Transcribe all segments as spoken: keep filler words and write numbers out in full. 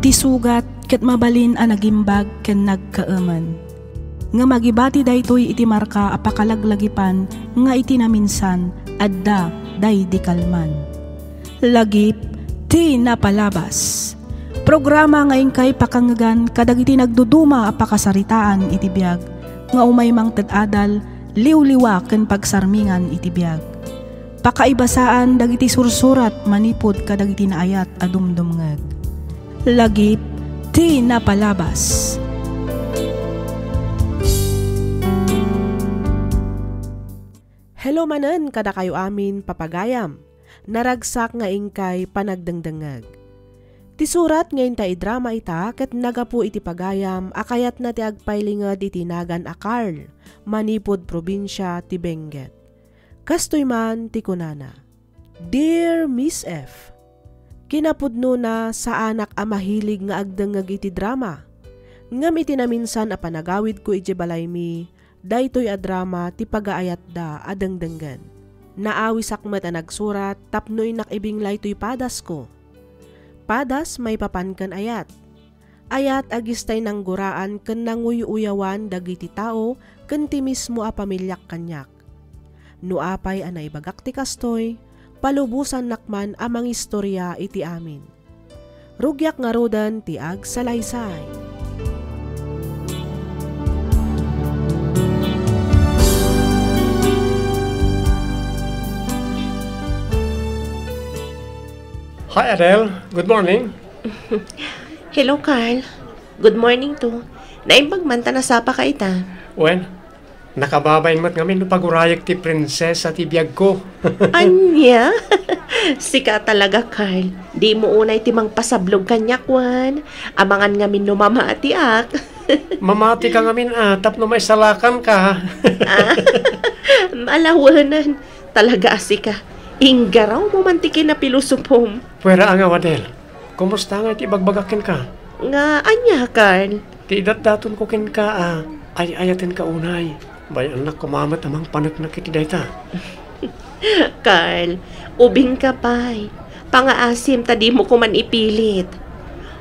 Ti sugat ket mabalin a nagimbag ken nagkaemen. Ngem agibati daytoy iti marka a pakalaglagipan nga iti naminsan, adda daydi kalman. Lagip ti napalabas. Programa nga inkay pakangngegan kadagiti nagduduma a pakasaritaan iti biag nga umay mangted adal, liwliwa ken pagsarmingan iti biag. Pakaibasaan dagiti sursurat manipud kadagiti naayat a dumdumngeg. Lagip ti napalabas. Hello manen kadakayo amin, papagayam. Naragsak nga inkay panagdengdengngeg. Ti surat nga inta idrama ita ket nagapu iti pagayam a kayatna ti agpailinged iti nagan a Carl, manipud probinsia ti Benguet. Kastoy man ti kunana, "Dear Miss F, kinapudnona, saanak a mahilig nga agdengngeg iti drama. Ngem iti naminsan a panagawidko idiay balaymi, daytoy a drama ti pagaayatda a dengdenggen. Naawisak met a nagsurat tapno innak ibinglay toy padasko. Padas maipapan ken ayat. Ayat a gistay nangguraan ken nanguy-uyawan dagiti tao ken ti mismo a pamiliak kaniak. No apay a naibagak ti kastoy, palubosannak man a mangistoria iti amin. Rugiak ngaruden ti agsalaysay." Hi, Adele. Good morning. Hello, Carl. Good morning too. Naimbag man ta nasapaka ita. Wen, nakababain met ngamin no pagurayek ti prinsesa ti biagko. Ania? Sika talaga, Carl. Dimo unay ti mangpasablog kaniak, wen. Amangan ngamin no mamatiak. Mamatika ngamin, ah, tapno maisalakanka. Ah, ala wen. Talaga a sika. Inggarawmo man ti kinapilosopom. Puera a nga, Adele. Kumusta nga iti ibagbagak kenka? Nga ania, Carl? Ti idatdatonko kenka a ay-ayatenka unay. Bay-annak koma met a mangpaneknek iti dayta. Carl, ubingka pay. Pangaasim ta dimo koman ipilit.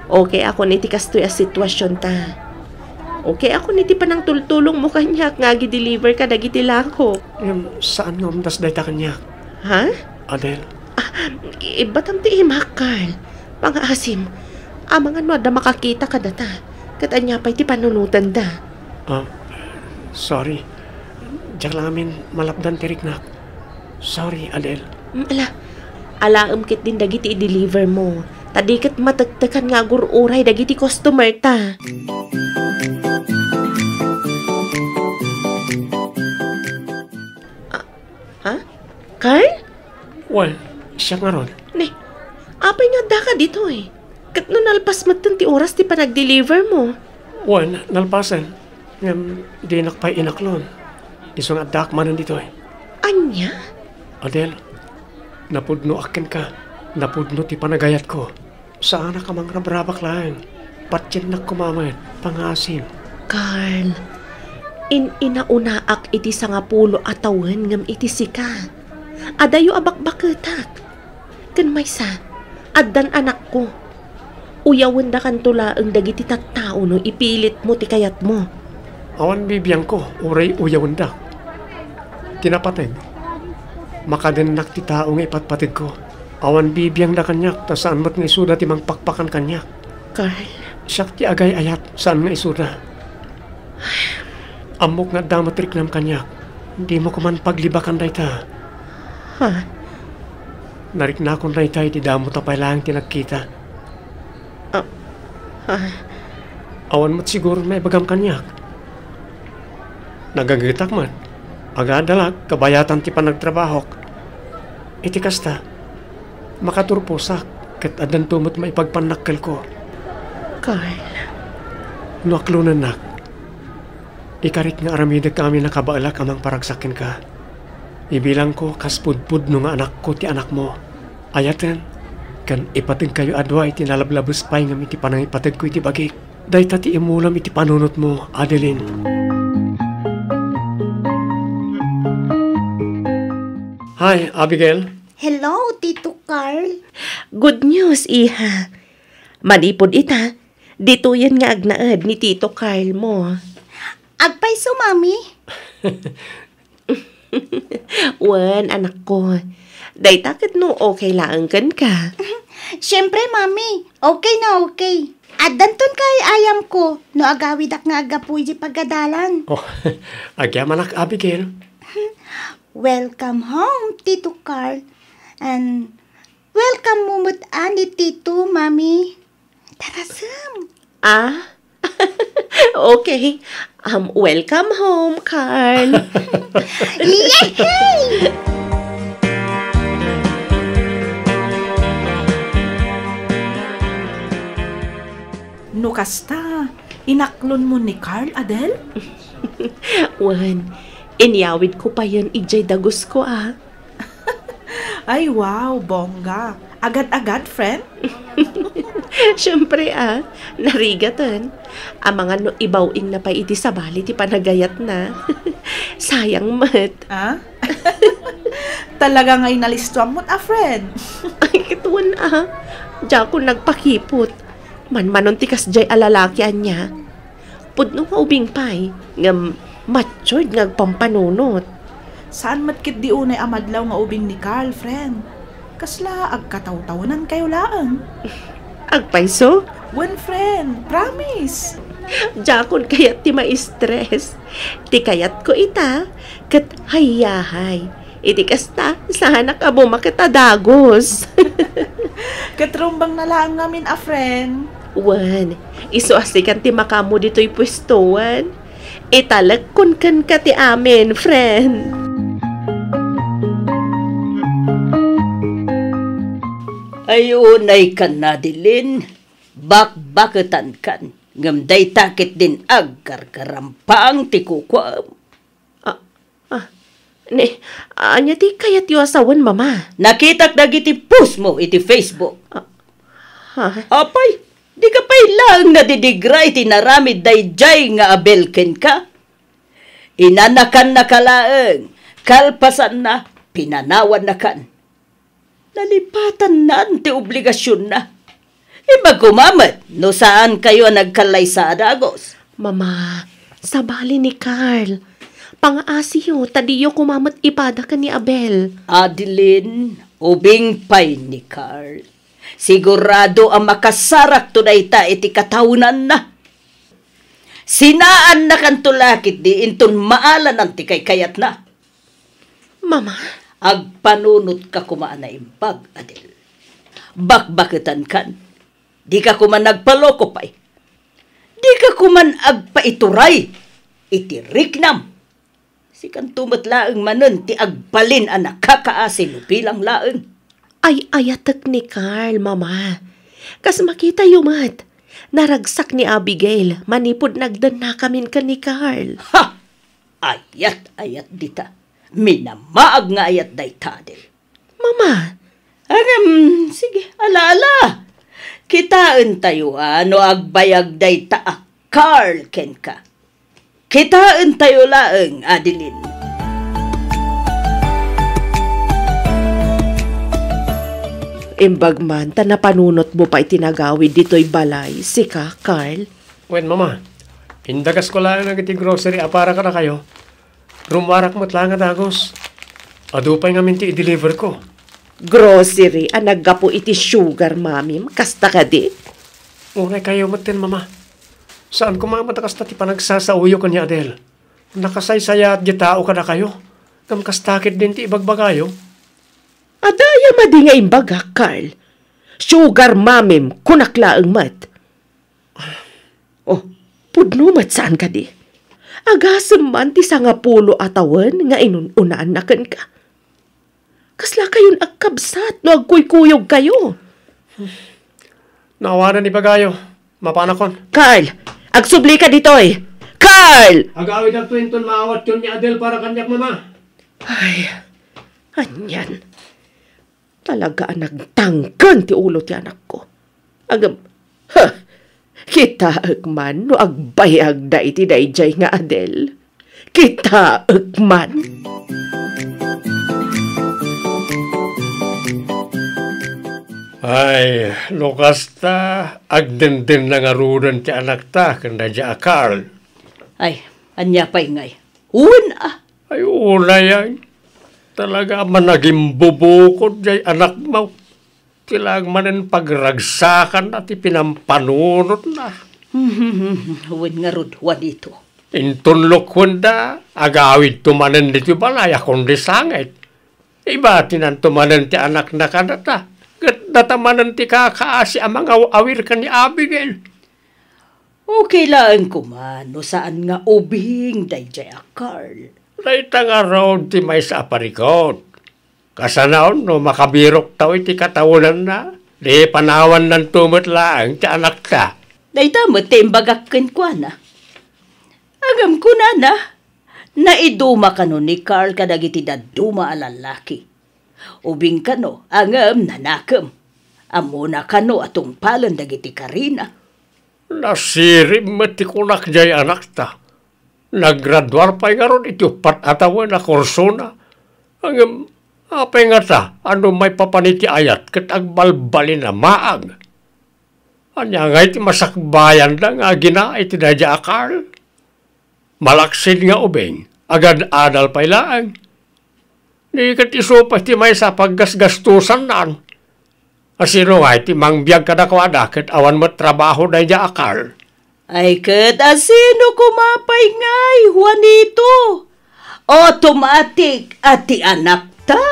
Okay ako iti kastoy a situasionta. Okay ako iti panangtultulongmo kaniak nga agi-deliver kadagiti lakok. Ngem saan nga umdas dayta kaniak. Ha? Adele. Ah, ibbatam ti imak, Carl. Pangaasim, amangan no adda makakita kadata. Ket ania pay ti panunotanda? Ah, sorry. Diak la ngamin malapdan ti riknak. Sorry, Adele. Mm, ala, alaem ketdin dagiti i-deliver mo. Ta di ket matektekan nga agur-uray dagiti customer ta. Ah, ha? Carl? Wen, siak ngarud. Ne, apay nga addaka ditoy? Ket no nalpas metten ti oras ti panagdeliver mo? Wen, nalpasen. Ngem dinak pay inaklon. Isu nga addaak manen ditoy. Ania? Adele, napudnoak kenka. Napudno ti panagayatko. Saanak a mangrabrabak laeng. Patiennak koma met, pangaasim. Carl, in-inaunaak iti sangapulo a tawen ngem iti sika. Adayo a bakbaketak. Ken maysa, addan anakko. Uyawendakanto laeng dagiti tattao no ipilitmo ti kayatmo. Awan bibiangko, uray uyawendak. Ti napateg, makadennak ti tao nga ipatpategko. Awan bibiangda kaniak, ta saan met nga isuda ti mangpakpakan kaniak. Carl. Siak ti agay-ayat, saan nga isuda. Ammok nga adda met riknam kaniak. Dimo koman paglibakan dayta. Ha? Nariknakon dayta idi damo ta pay laeng ti nagkita. Ah, ah. Awan met siguro maibagam kaniak. Nagagetak met. Agadalak kabayatan ti panagtrabahok. Iti kasta, makaturposak ket addanto met maipagpannakkelko. Carl. No aklonennak, ikarik nga aramidek amin a kabaelak a mangparagsak kenka. Ibilangko kas pudpudno nga anakko ti anakmo. Ayaten, ken ipategkayo a dua iti nalablabes pay ngem iti panangipategko iti bagik. Dayta ti imulam iti panunotmo, Adeline. Hi, Abigail. Hello, Tito Carl. Good news, iha. Manipud ita, ditoyen nga agnaed ni Tito Carl mo. Agpayso, Mami? Wen, anakko. Dayta ket no okay laeng kenka. Siyempre, Mami. Okay na okay. Addanton kay ayamko no agawidak nga aggapu iti pagadalan. Oh, agyamanak, Abigail. Welcome home, Tito Carl. And welcome mo met, ah, ni Tito, Mami. Tarasem. Ah? Okay. Um, welcome home, Carl. Yehey! No kasta, inaklon mo ni Carl, Adel? Wen, inyawid ko payen idiay dagus ko, ah. Ay, wow, bongga. Agad-agad, friend? Siyempre, ah. Narigaten. Amangan no ibaw-ingna pay iti sabali ti panagayatna. Sayang met. Ah? Talaga nga inalistuam met, ah, friend. Ay, ket wen, ah. Diakon nagpakipot. Manmanon ti kasdiay a lalaki ania. Pudno nga ubing pay, ngem matured nga agpampanunot. Saan met ketdi unay a madlaw nga ubing ni Carl, friend. Kasla agkatawtawenankayo laeng. Agpayso? Wen, friend, promise. Diakon kayat ti ma-stress. Ti kayatko ita, ket hayahay. Iti kasta, saanak a bumaket a dagus. Ket rumbeng na laeng ngamin a friend. Wen, isu a sikan ti makaammo ditoy puesto, wen. Italekkon kenka ti amin, friend. Ay, unay kan, Adeline, bakbaketan kan, ngem dayta ketdin aggargarampang ti kukuam. Ah, ah, ne, ania ti kayatyo a sawen, Mama? Nakitak dagiti post mo iti Facebook. Ah, ha? Apay, dika pay laeng nadidigra iti naramid daydiay nga Abel kenka? Inanakannaka laeng, kalpasanna, pinanawannakan. Nalipatannan ti obligasionna. Imbag koma met no saankayo a nagkallaysa a dagus. Mama, sabali ni Carl. Pangaasiyo ta diyo koma met ipada ken ni Abel. Adeline, ubing pay ni Carl. Sigurado a makasarakto dayta iti katawenanna. Sinaannakanto la ketdi inton maalanan ti kaykayatna. Mama? Agpanunotka koma a naimbag, Adel. Bakbaketankan. Dika koma nagpaloko pay. Dika koma agpaituray iti riknam. Sikanto met laeng manen ti agbalin a nakakaasi no bilang laeng. Ay-ayatek ni Carl, Mama. Kas makitayo met, naragsak ni Abigail manipud nagdennakamin ken ni Carl. Ha! Ayat-ayat dita. Minamaag nga ayat dayta, Adel. Mama! Ngem, sige, ala, ala. Kitaentayo a no agbayag dayta a Carl kenka. Kitaentayo laeng, Adeline. Imbag man ta napanunotmo pay ti nagawid ditoy balay, sika, Carl? Wen, Mama. Indagasko laeng dagiti grocery a para kadakayo. Rummuarak met laeng a dagus. Adu pay ngamin ti i-deliver ko. Grocery a naggapu iti sugar mamim, kasta kadi? Uray kayo metten, Mama. Saan koma met a kasta ti panagsasaoyo ken ni Adel. Nakasaysayaat ti tao kadakayo. Ngem kasta ketdin ti ibagbagayo. Adda aya madi nga imbagak, Carl? Sugar mamim, kunak laeng met. Oh, pudno met saan kadi? Agasem man ti sangapulo a tawen nga inun-unaanna kenka. Kasla kayon agkabsat no agkuykuyogkayo? Naawanan ibagayo. Mapanakon. Carl! Agsublika ditoy! Carl! Agawidakto inton maawatyon ni Adel para kaniak, Mama. Ay, anian. Talaga a nagtangken ti ulo ti anakko. Agem, ha, kitaek man no agbayagda iti daydiay nga Adel. Kitaek man. Ay, no kasta, agdenden na ngaruden ti anakta ken daydiay a Carl. Ay, ania pay ngay? Wen a. Ay, unay ay. Talaga a managimbubukod jay anakmo. Ti laeng manen pagragsakanna ti pinampanunotna. Wen ngarud, Juanito. Inton lukuen da, agawidto manen ditoy balay a kundi sangit. Ibatinanto manen ti anakna kadata. Ket data manen ti kakaasi a mangaw-awir ken ni Abigail. Okay laeng koma no saan nga ubing daydiay a Carl. Dayta ngarud ti maysa a parikut. Kasano no makabiroktaw iti katawenanna, di panawannanto met laeng ti anakta. Dayta met ti imbagak kenkuana. Ngem kunana, naiduma kano ni Carl kadagiti dadduma a lallaki. Ubing kano, ngem nanakem. Ammona kano a tungpalen dagiti karina. Nasirim met ti kunak jay anakta. Naggraduar pay ngarud iti uppat a tawen a kursona. Ngem, apay ngata a no maipapan iti ayat ket agbalbalin a maag? Ania ngay ti masakbayanda nga agina iti daydiay a Carl? Malaksid nga ubing, agad-adal pay laeng. Di ket isu pay ti maysa a paggasgastosannan. A sino ngay ti mangbiag kadakuada ket awan met trabaho daydiay a Carl? Ay ket a sino koma pay ngay, Juanito? Automatic a ti anakta.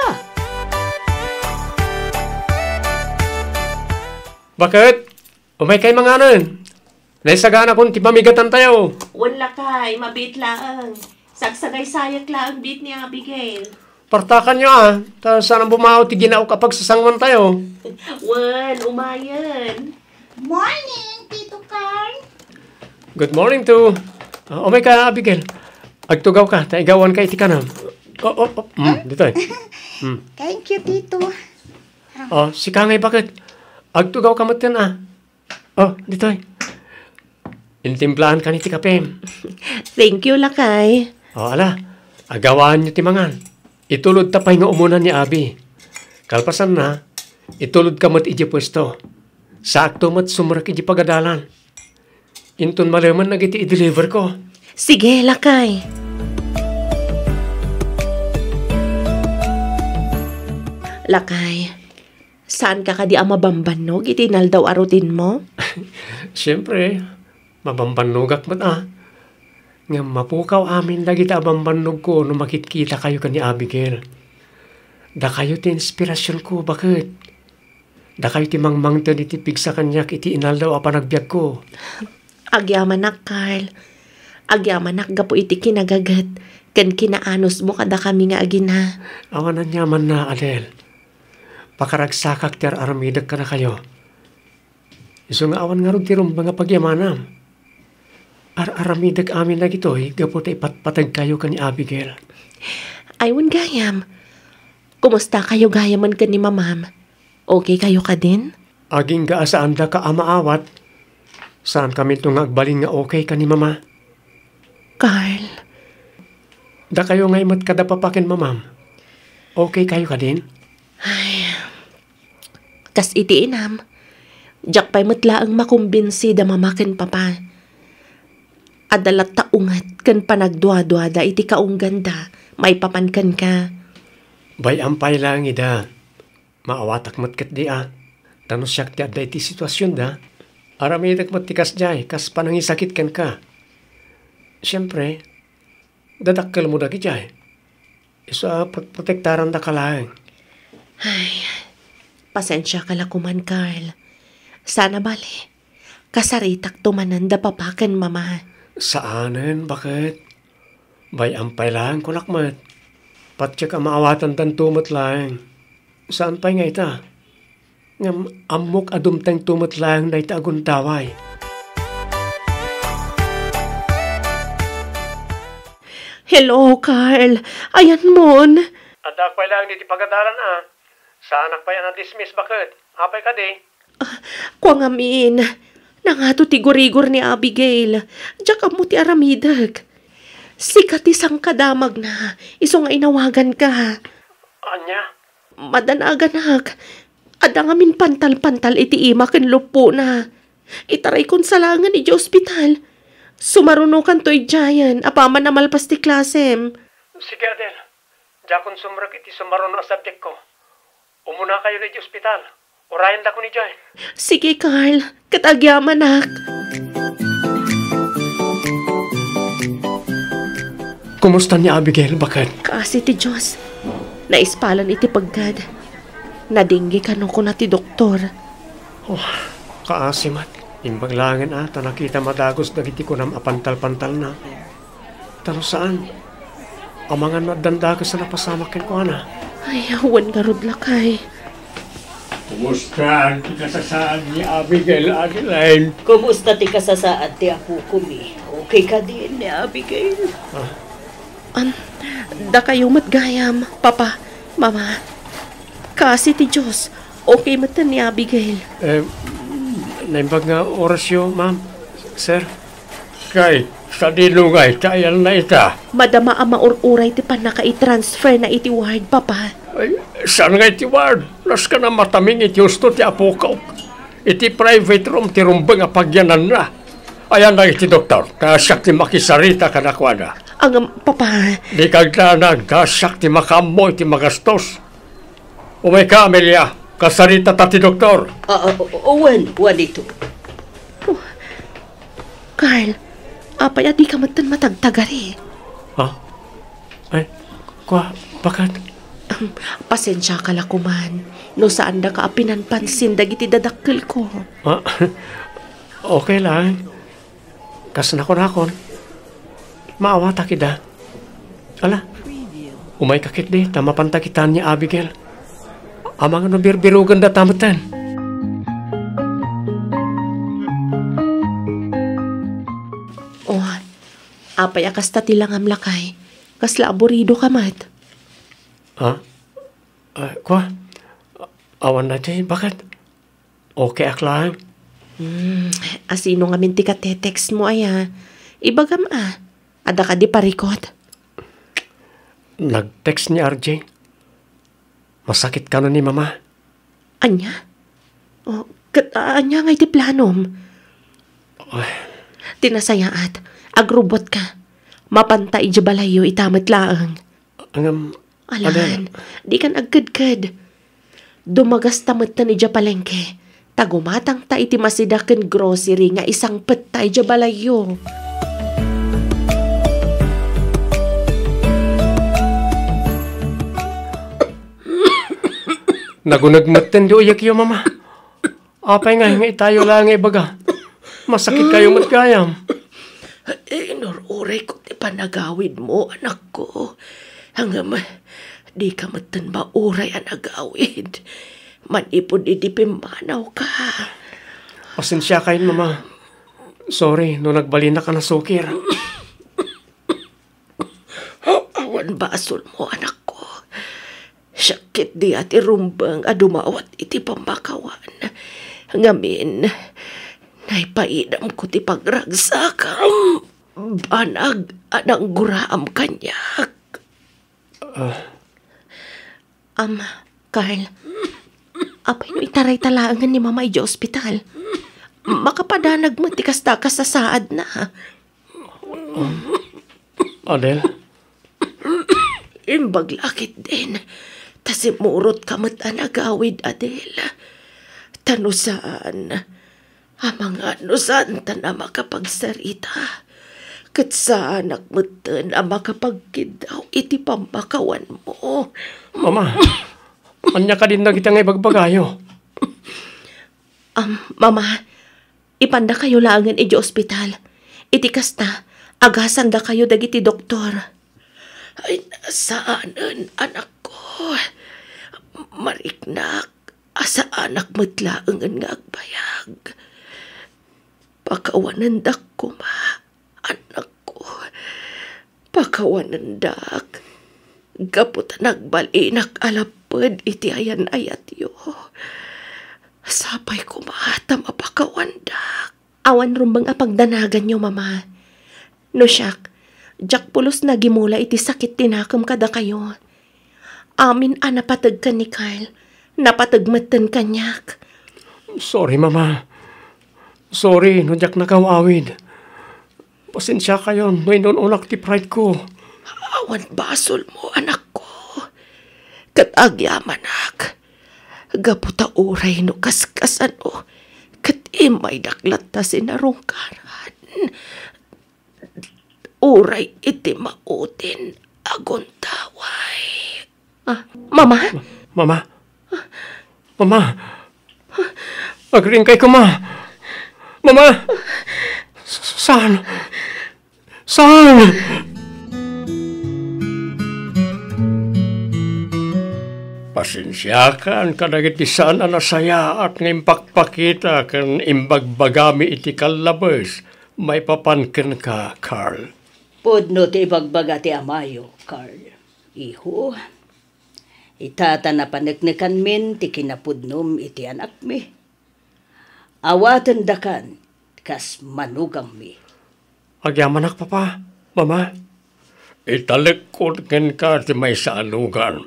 Baket, umaykay manganen. Naisaganakon ti pamigatantayo. Wen lakay, mabiit laeng. Sagsagaysayak laeng biit ni Abigail. Partakanyo a, ta saan a bumao ti ginaok a pagsasangoantayo. Wen, umayen. Morning, Tito Carl. Good morning to. Ah, umayka, Abigail. Agtugawka, ta igawanka iti kanam. Oh, oh, oh. Mm, ditoy. Mm. Thank you, Tito. Oh, sika ngay baket. Agtugawka metten a. Oh, ditoy. Intimplaankan iti kapem. Thank you, lakay. Oh, ala. Agawaanyo ti mangan. Itulodta pay nga umuna ni Abi. Kalpasanna, itulodka met idiay puesto. Saakto met sumrek idiay pagadalan. Inton malemen dagiti i-deliverko. Sige, lakay. Lakay, saanka kadi a mabambannog iti inaldaw a routine-mo? Siempre, mabambannogak met a. Ngem mapukaw amin dagiti a bambannogko no makitkitakayo ken ni Abigail. Dakayo ti inspirasionko, baket. Dakayo ti mangmangted iti pigsa kaniak iti inaldaw a panagbiagko. Agyamanak, Carl. Agyamanak gapu iti kinagaget ken kinaanusmo kadakami nga agina. Awan aniamanna, Adel. Pakaragsakak ti ar-aramidek kadakayo. Isu nga awan ngarud ti rumbeng a pagyamanam. Ar-aramidek amin dagitoy gapu ta ipatpategkayo ken ni Abigail. Ay, wen gayam. Kumustakayo gayamen ken ni Mamam? Okay kayo kadin? Agingga a saandaka a maawat. Saankaminto nga agbalin nga okay ken ni Mama. Carl. Dakayo ngay met kada Papa ken Mamam. Okay kayo kadin? Ay, kas iti inam, diak pay met laeng makumbinsi da Mama ken Papa. Adda latta unget ken panagduaduada iti kaungganda maipapan kenka. Bay-am pay laeng ida. Maawatak met ketdi a, ta no siak ti adda iti situasionda, aramidek met ti kasdiay kas panangisakit kenka. Siempre, dadakkelmo dagidiay. Isu a pro-, protektarandaka laeng. Ay, pasensiaka la koman, Carl. Sana bale, kasaritakto manen da Papa ken Mama. Saanen, baket? Bay-am pay laeng kunak met. Patiek a maawatandanto met laeng. Saan pay nga ita? Ngem ammok a dumtengto met laeng dayta a gundaway. Hello, Carl. Ayanmon. Addaak pay laeng ditoy pagadalan a. Saanak pay a na-dismiss, baket? Apay kadi? Ah, kua ngamin, nangato ti gurigor ni Abigail. Diak ammo ti aramidek. Sika ti sangkadamagna, isu nga inawaganka. Ania? Madanaganak. Adda ngamin pantal-pantal iti ima ken luppona. Itaraykon sa laengen idiay ospital. Sumarunokanto idiayen apaman a malpas ti klasem. Sige, Adel. Diakon sumrek iti sumaruno a subjectko. Umunakayo idiay ospital. Urayendakon idiay. Sige, Carl. Ket agyamanak. Kumusta ni Abigail, baket? Kaasi ti Dios. Naispalan iti peggad. Nadingge kano kuna ti doktor. Oh, kaasi met. Imbag laengen a ta nakitam a dagus dagiti kunam a pantal-pantalna. Ta no saan, amangan no addan dakes a napasamak kenkuana. Ay, awan ngarud, lakay. Kumusta ti kasasaad ni Abigail, Adeline? Kumusta ti kasasaad ti apokomi? Okay kadi ni Abigail? Ah. Am, dakayo met gayam, Papa, Mama. Kaasi ti Dios, okay met ni Abigail. Eh, naimbag nga orasyo, ma'am, sir? Kay, sadino nga ita, ayanna ita? Madama a maur-uray ti pannakaitransferna iti ward, Papa. Ay, saan nga iti ward? Nasken a mataming iti husto ti apokok. Iti private room ti rumbeng a pagyananna. Ayanna iti doktor, ta siak ti makisarita kadakuada. Ngem, Papa. Dika agdanag, ta siak ti makaammo iti magastos. Umayka, Amelia. Kasaritata ti doktor. Ah, ah, o-, o-, wen, wen ito. Oh, Carl, apay a dika metten matagtagari? Ha? Ay, kua, baket? Ahem, pasensiaka la koman no saandaka a pinanpansin dagiti dadakkelko. Ah, okay lang. Kas nakunakon, maawatak ida. Ala, umayka ketdi ta mapanta kitaan ni Abigail. Amangan no birbirugenda ta metten. Oh, apay a kasta ti langam, lakay? Kasla aburidoka met. Ha? Ah, kua? Awan na ti, baket? Okay ak laeng. Hmm, asino ngamin ti katetext mo aya? Ibagam a, adda kadi parikut? Nag-text ni R J. Masakit kano ni Mama. Ania? Oh, ket, a-, ania ngay ti planom? Ay. Ti nasayaat, agrubotka. Mapanta idiay balayyo ita met laeng. Ngem, Alan, Alan, dikan agkedked. Dumagasta metten idiay palengke. Ta gumatangta iti masida ken grocery nga isangpetta idiay balayyo. Naguneg metten ti uyekyo, Mama. Apay nga, nga itayo laeng nga ibaga? Masakit kayo met gayam. Inur-urayko ti panagawidmo, anakko. Ngem, dika metten mauray a nagawid. Manipud idi pimmanawka. Pasensiakayon, Mama. Sorry no nagbalinak a nasukir. Awan basolmo, anakko. Siak ketdi a ti rumbeng a dumawat iti pammakawan. Ngamin, naipaidamko ti pagragsakam. Banag a nangguraam kaniak. Ah. Am, Carl, apay no itarayta laengen ni Mama idiay ospital? Makapadanag met ti kasta a kasasaadna. Adel? Imbag la ketdin, ta simmurotka met a nagawid, Adel. Ta no saan, amangan no saantan a makapagsarita, ket saanak metten a makapagkiddaw iti pammakawanmo. Mama, ania kadin dagita nga ibagbagayo? Am, Mama, ipandakayo laengen idiay ospital. Iti kasta, agasandakayo dagiti doktor. Ay, saanen, anakko. Mariknak a saanak met laengen nga agbayag. Pakawanendak koma. Anakko, pakawanendak gapu ta nagbalinak a lapped iti ayan-ayatyo. Sapay koma ta mapakawandak. Awan rumbeng a pagdanaganyo, Mama. No siak, diak pulos nagimula iti sakit ti nakem kadakayo. Amin a napateg ken ni Carl, Napateg metten kaniak. Sorry, Mama. Sorry no diak nakaw-awid. Pasensiakayon no inun-unak ti pride ko. Awan basolmo, anakko. Ket agyamanak, gapu ta uray no kaskasano, ket immaydak latta sinarungkaran. Uray iti maudin a gundaway. Ah, Mama? Ma-, Mama? Mama? Agriingkay koma. Mama? S-, saan? Saan? Pasensiakan kadagiti saan a nasayaat nga impakpakita ken imbagbagami iti kallabes maipapan kenka, Carl. Pudno ti ibagbaga ti amayo, Carl. Iho, ita ta napaneknekanmin ti kinapudnom iti anakmi. Awatendakan kas manugangmi. Agyamanak, Papa, Mama. Italekkon kenka ti maysa a lugan.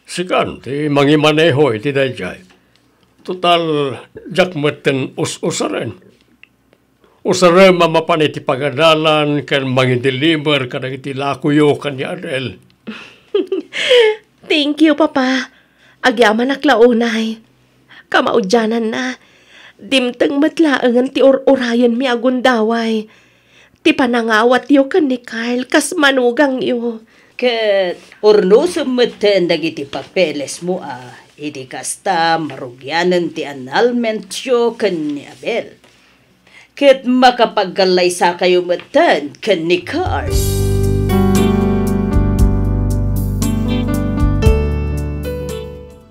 Sikan ti mangimaneho iti daydiay. Total, diak metten us-usaren. Usarem a mapan iti pagadalan ken mangideliver kadagiti lakoyo ken ni Adel. Thank you, Papa. Agyamanak la unay. Kamaudiananna, dimteng met laengen ti ur-urayenmi a gundaway. Ti panangawatyo ken ni Carl kas manugangyo. Ket urnosem metten dagiti papelesmo a iti kasta marugianen ti annulmentyo ken ni Abel. Ket makapagkallaysakayo metten ken ni Carl.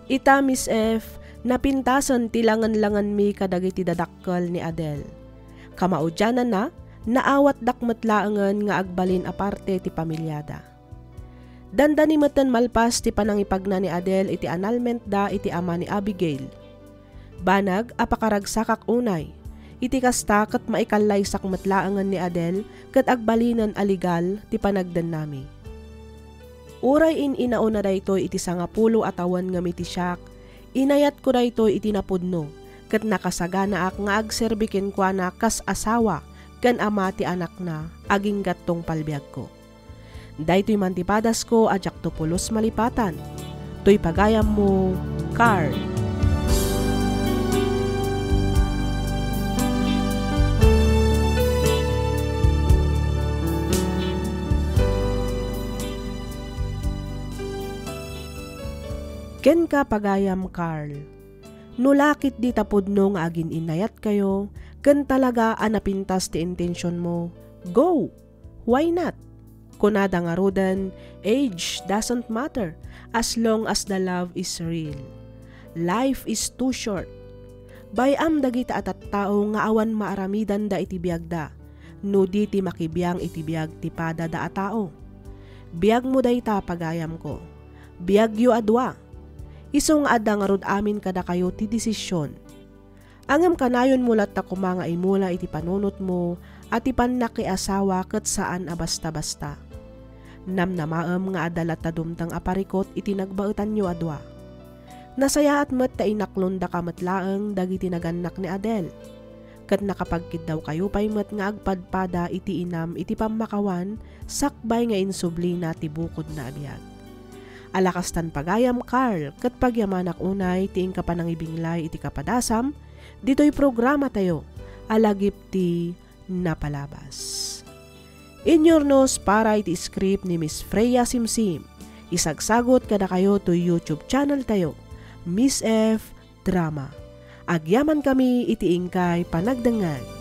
Ita, Miss F, napintasen ti langenlangenmi kadagiti dadakkel ni Adel. Kamaudiananna, naawatdak met laengen nga agbalin a parte ti pamiliada. Dandani metten malpas ti panangipagna ni Adel iti annulmentda iti ama ni Abigail. Banag a pakaragsakak unay. Iti kasta, ket maikallaysakak met laengen ni Adel ket agbalinen a legal ti panagdennami. Uray in-inaona daytoy iti sangapulo a tawen ngem iti siak, inayatko daytoy iti napudno, ket nakasaganaak nga agserbi kenkuana kas asawa ken ama ti anakna, agingga't tungpal biagko. Daytoy man ti padasko a diakto pulos malipatan. Toy pagayammo, Carl. Kenka, pagayam Carl, no lakit dita pudno nga agin-innayatkayo, ken talaga a napintas ti intentionmo, go! Why not? Kunada ngaruden, age doesn't matter as long as the love is real. Life is too short. Bay-am dagita a tattao nga awan maaramidanda iti biagda, no di ti makibiang iti biag ti padada a tao. Biagmo dayta, pagayamko. Biagyo a dua. Isu nga adda ngarud amin kadakayo ti desisyon. Ngem kanayonmo latta koma nga imula iti panunotmo a ti pannakiasawa ket saan a basta-basta. Namnamaem nga adda latta dumteng a parikut iti nagbaetanyo a dua. Nasayaat met ta inaklondaka met laeng dagiti nagannak ni Adel. Ket nakapagkiddawkayo pay met nga agpadpada iti inam iti pammakawan sakbay nga insublina ti bukodna a biag. Ala kastan, pagayam Carl, ket pagyamanak unay ti inka panangibinglay iti kapadasam ditoy programatayo a Lagip ti Napalabas. Inyurnos para iti script ni Miss Freya Simsim. Isagsagut kadakayo toy YouTube channel tayo, Miss F Drama. Agyamankami iti inkay panagdengngeg.